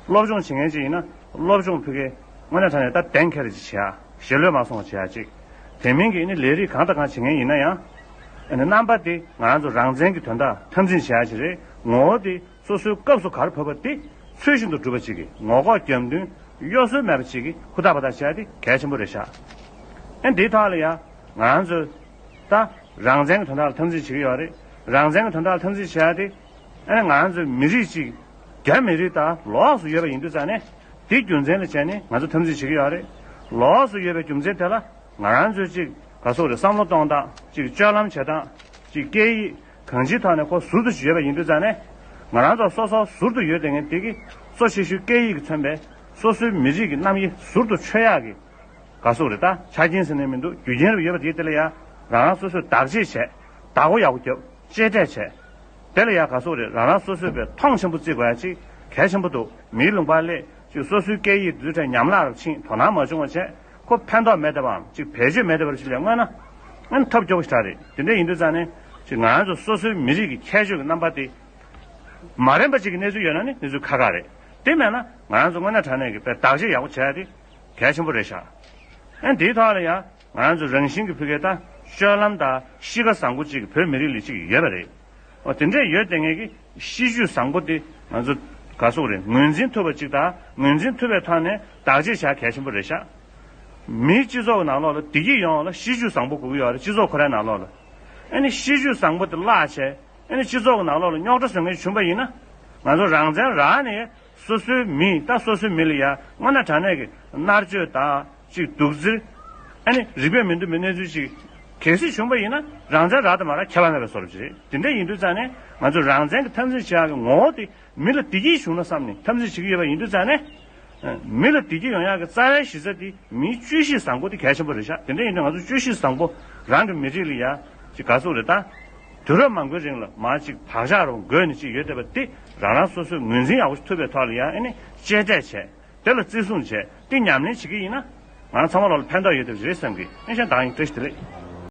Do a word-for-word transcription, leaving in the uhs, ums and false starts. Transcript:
སློབ་སྦྱོང་བྱེད་མཁན་ཅིག་ཡིན་ན་སློབ་སྦྱོང་ཕུལ་མཁན་དངོས་གནས་དྲང་གནས་ད་གདེང་འཁེལ་རེ་ཅིག་བྱེད་ཡ། ཞེ་བློས་མ་སོང་བ་བྱེད་ཡ་ཅིག་དེ་མིན་གྱི་ཨ་ནི་ལས་རིགས་གང་དང་གང་བྱེད་མཁན་ཡིན་ན་ཡང་། ཨ་ནི་རྣམ་པ་དེ་ང་རང་ཚོ་རང་བཙན་གྱི་དོན་དག་འཐབ་འཛིང་བྱེད་ཡ་ཅིག་རེད། ངོ་བོ་དེ་སོ་སོའི་སྐབས་སུ་ག་རེ་བབས་པ་དེ་ཚུལ་བཞིན་དུ་སྒྲུབ་པ་ཅིག་གི་ངོ་ལྐོག་རྒྱབ་མདུན་གཡོ་ཟོལ་མེད་པ་ཅིག་གི་ཧུར་ཐག་འབད་ཐག་བྱེད་ཡ་དེ་གལ་ཆེན་པོ་རེད་ཤག་ཨ་ནི་དེའི་ཐོག་ལ་ཡ་ང་རང་ཚོ་ད་རང་བཙན་གྱི་དོན་དག་ལ་འཐབ་འཛིང་བྱེད་ཀྱི་ཡོད་རེད། རང་བཙན་གྱི་དོན་དག་ལ་འཐབ་འཛིང་བྱེད་ཡ་དེ་ཨ་ནི་ང་རང་ཚོའི་མི་རིགས་གཅིག་རྒྱ་མི་རིགས་དང་ལོགས་སུ་ཡོད་པ་ཡིན་དུས་ཙང་ནས་དེ་རྒྱུ་མཚན་ལ་བྱས་ནས་ང་ཚོ་འཐབ་འཛིང་བྱེད་ཀྱི་ཡོད་རེད། ལོགས་སུ་ཡོད་པའི་རྒྱུ་མཚན་དེ་ལ་ང་རང་ཚོའི་གཅིག་ག་སོག་རེད། བསམ་བློ་གཏོང་སྟངས་གཅིག་སྤྱོད་ལམ་བྱེད་སྟངས་གཅིག་སྐད་ཡིག་གང་ཅིའི་ཐོག་ནས་ཁོ་ཟུར་དུ་ཡོད་པ་ཡིན་དུས་ཙང་ནས་ང་རང་ཚོ་སོ་སོ་ཟུར་དུ་ཡོད་བསྡད་མཁན་དེ་གི་གཙོ་ཆེ་ཤོས་སྐད་ཡིག་གིས་མཚོན་པའི་སོ་སོའི་མི་རིགས་ཀྱི་རྣམ་དབྱེ་ཟུར་དུ་ཆོད་ཡག་གི་ག་སོག་རེད། ད་ཆ་རྐྱེན་ཟེར་ནས་མི་འདུག་རྒྱུ་རྐྱེན་རུ་ཡོད་པ་དེ་དེ་ལ་ཡ་རང་རང་སོ་སོས་བདག་གཅེས་བྱས། བདག་པོ་ཡག་པོ་རྒྱབ། གཅེས་སྤྲས་བྱས། དེ་ལ་ཡ་ག་སོག་རེད། རང་རང་སོ་སོས་པའི་མཐོང་ཆེན་པོ་བརྩི་དགོས་ཡ་ཅིག་གལ་ཆེན་པོ་འདུག་མིའི་ལུང་པ་སླེབས་ཅིག་སོ་སོའི་སྐད་ཡིག་དེ་ཚོའི་གྲས་ཉམས་བརླག་རུ་ཕྱིན། དོ་སྣང་མ་བྱུང་བ་བྱས། ཁོ་ཕན་ཐོགས་མེད་བསྡད་པའམ་ཅིག་བེད་སྤྱོད་མེད་བསྡད་པ་རུ་ཅིག་ལས་མངོན་ན་ཨ་ནི་ཐབས་སྐྱོ་པོ་ཞིག་རེད། དེ་འདྲ་ཡིན་དུས་ཙང་ནས་ཅིག་ང་རང་ཚོ་སོ་སོའི་མི་རིགས་ཀྱི་ཁྱད་ཆོས་ཀྱི་རྣམ་པ་དེ་མ་རན་པ་ཅིག་གི་གནས་ཚུལ་ཡོད་ན་ནི་གནས་ཚུལ་ཁག་ཁག་རེད། དེ་མེད་ན་ང་རང་ཚོ་དངོས་གནས་དྲང་གནས་ཀྱི་དཔེ་བདག་གཅེས་ཡག་པོ་བྱས་ཏེ་གལ་ཆེན་པོ་རེད་ཤག་ཨ་ནི་དེའི་ཐོག་ལ་ཡང་ང་རང་ཚོ་རང་བཞིན་གྱི་ཕ་གིའི་ད་སྤྱོད་ལམ་དང་གཤིས་ཀ་བཟང་པོ་ཅིག་བོད་མི་རིགས་ལ་ཅིག་ཡོད་པ་རེད། འོ་དེ་འདྲས་ཡོད་བསྡད་མཁན་གྱི་གཤིས་རྒྱུད་བཟང་པོ་དེ་ང་ཚོ་ག་སོག་རེད། ངོས་འཛིན་ཐུབ་པ་ཅིག་དང་ངོས་འཛིན་ཐུབ་པའི་ཐོག་ནས་བདག་གཅེས་བྱ་གལ་ཆེན་པོ་རེད་ཤག་མིའི་སྤྱི་ཚོགས་ཀྱི་ནང་ལོགས་ལ་བདེ་སྐྱིད་ཡོང་བ་ལ་གཤིས་རྒྱུད་བཟང་པོ་དགོས་ཀྱི་ཡོད་རེད། སྤྱི་ཚོགས་ཁོ་རའི་ནང་ལོགས་ལ་ཨ་ནི་གཤིས་རྒྱུད་བཟང་པོ་དེ་བརླག་བྱས། ཨ་ནི་སྤྱི་ཚོགས་ཀྱི་ནང་ལོགས་ལ་རྙོག་དྲ་བཟོ་མཁན་བྱུང་པ་ཡིན་ན། ང་ཚོ་རང་བཙན་རག་ནས་སོ་སོའི་མི་ད་སོ་སོའི་མི་ལ་ཡ་དངོས་གནས་དྲང་གནས་ཀྱི་མནར་གཅོད་དང་ཅིག་སྡུག་བརྩི། ཨ་ནི་རིག་པས་མི་འདུམ་པའི་གནས་ཚུལ་ཅིག་གལ་སྲིད་བྱུང་པ་ཡིན་ན་རང་བཙན་རག་དང་མ་རག་ཁྱད་པར་མེད་པའི་བཟོ་འདྲ་ཅིག་རེད། དེ་འདྲ་ཡིན་དུས་ཙང་ནས་ང་ཚོ་རང་བཙན་གྱི་འཐབ་འཛིང་བྱེད་ཡག་གི་ངོ་བོ་དེ་མི་ལ་བདེ་སྐྱིད་བྱུང་ན་བསམ་ནས་འཐབ་འཛིང་བྱེད་ཀྱི་ཡོད་པ་ཡིན་དུས་ཙང་ནས། མི་ལ་བདེ་སྐྱིད་ཡོང་ཡག་གི་རྩ་བའི་གཞི་རྩ་དེ་མིའི་སྤྱོད་གཤིས་བཟང་པོ་དེ་གལ་ཆེན་པོ་རེད་ཤག་དེ་འདྲ་ཡིན་དུས་ང་ཚོ་སྤྱོད་གཤིས་བཟང་པོ་རང་གི་མི་རིགས་ལ་ཡ་ཅིག་ག་སོག་རེད་ད། དུས་རབས་མང་པོའི་རིང་ལ་མར་ཅིག་བག་ཆགས་རུ་འགོས་ནས་ཅིག་ཡོད་བསྡད་པ་དེ་རང་རང་སོ་སོས་ངོས་འཛིན་ཡག་པོ་ཞིག་ཐུབ་པའི་ཐོག་ལ་ཡ་ཨ་ནི་གཅེས་སྤྲས་བྱས། དེ་ལ་བརྩི་སྲུང་བྱས་དེ་ཉམས་ལེན་བྱེད་ཀྱི་ཡིན་ན། ང་ཚང་མ་ལོག་ལ་ཕན་ཐོགས་ཡོད་བསྡད་པ་རེད་བསམ་གི། ཨ་ནི་བྱས་ད་ཡིན། བཀྲ་ཤིས་བདེ་ལེགས།